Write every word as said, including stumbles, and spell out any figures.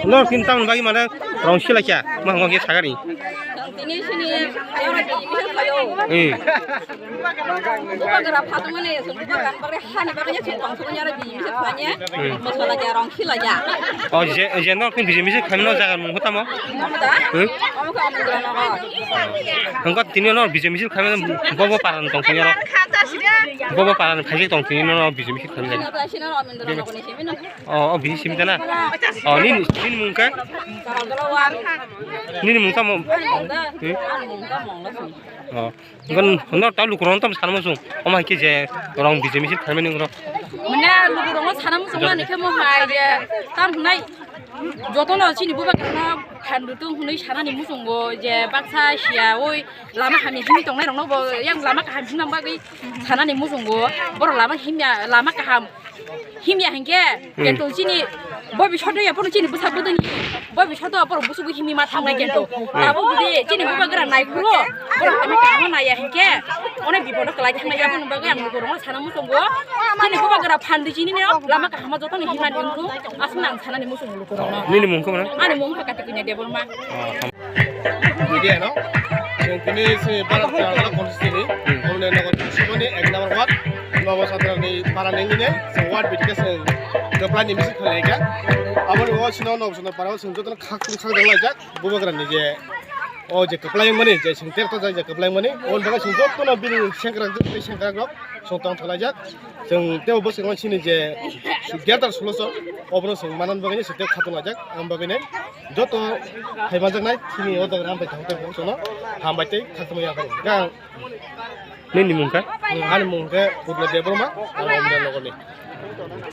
Nor tin tamni bagwi mane rong sila kya ma hongke sagari. Tini sini ayora bijimi khayo. Eh. Bubagra phatungmani sung bubagra bagre hani bagre sung tong sung nyara bijimi se khanye. Hmm. Masala ja rong sila ja. O je je nor tin bijimi se khamno jaga mung hotamo. Mung da? Hmm? Omo ka omo gra no. Hongka tini nor bijimi se khamno bobo paran tong sung nyara. Bobo paran phaji tong tini nor bijimi se khamno. Sina ta sina ro amindra no koni simi no. O, o, bisi simi tana. O, nini, nini mung khe? Nini mung tamo? Hmm? O, ngon, ngon ta lukurok tam sana muchung. Omo hai khe je rong bijimi se khaimani ngrok. Mane lukurok no sana muchung ani khe mo hai je tam hunai joto no chini bubagra no phandu tung hunai sanani muchungo je baksa sia oi lama hamya himwi tongnai rok no bo yang lama kaham himna bagwi sanani muchungo borok lama himya lama kaham. Himya hinkhe, hmm, kento chini bobi sodo ya pono chini bwsa bodoni. Bobi sodo borok busugo himwi ma thangnai kento. Hmm. Tabuk jodi chini bubagra naiphuru, borok hamya kaham naiya hinkhe, onek bipodo kwlai thangnai ya, aboni bagwi ang lukurokno sana muchungo. Chini bubagra phandu chini no lama kaham jotoni himani wngkhu, aswkno ang sanani muchungo lukurokno. Nini mung khe mano? Ani mung khe Katipunya Debbarma. Oh, Media no. Chwng tini se Bharat Chawla constituency ni, hmm, Omne Nagar Purushottani ek number ward, Nobo Satrani para nengine, se ward bitike se kwplai ni misi khlaika. Aboni o sino Nobo Satra para o chwng jotono khak khak laijak, bubagra ni je o je kwplai mani, je chwng ter ta je kwplai mani, o baga chwng jotono bini sengkrak je sengkrak rok chwng tong thalaijak. Chwng tei bo swkang chini je su-, gertar sulo chwng, obono chwng manani bagwi se tei khatunglaijak, ang bagwi nai joto phaimanjaknai chini o jaga hambai thang tei bo chwngno hambai tei khatungma ya phai. Ga nini mung kha? Ani mung khe Purna Debbarma, ang Omdal nogorni.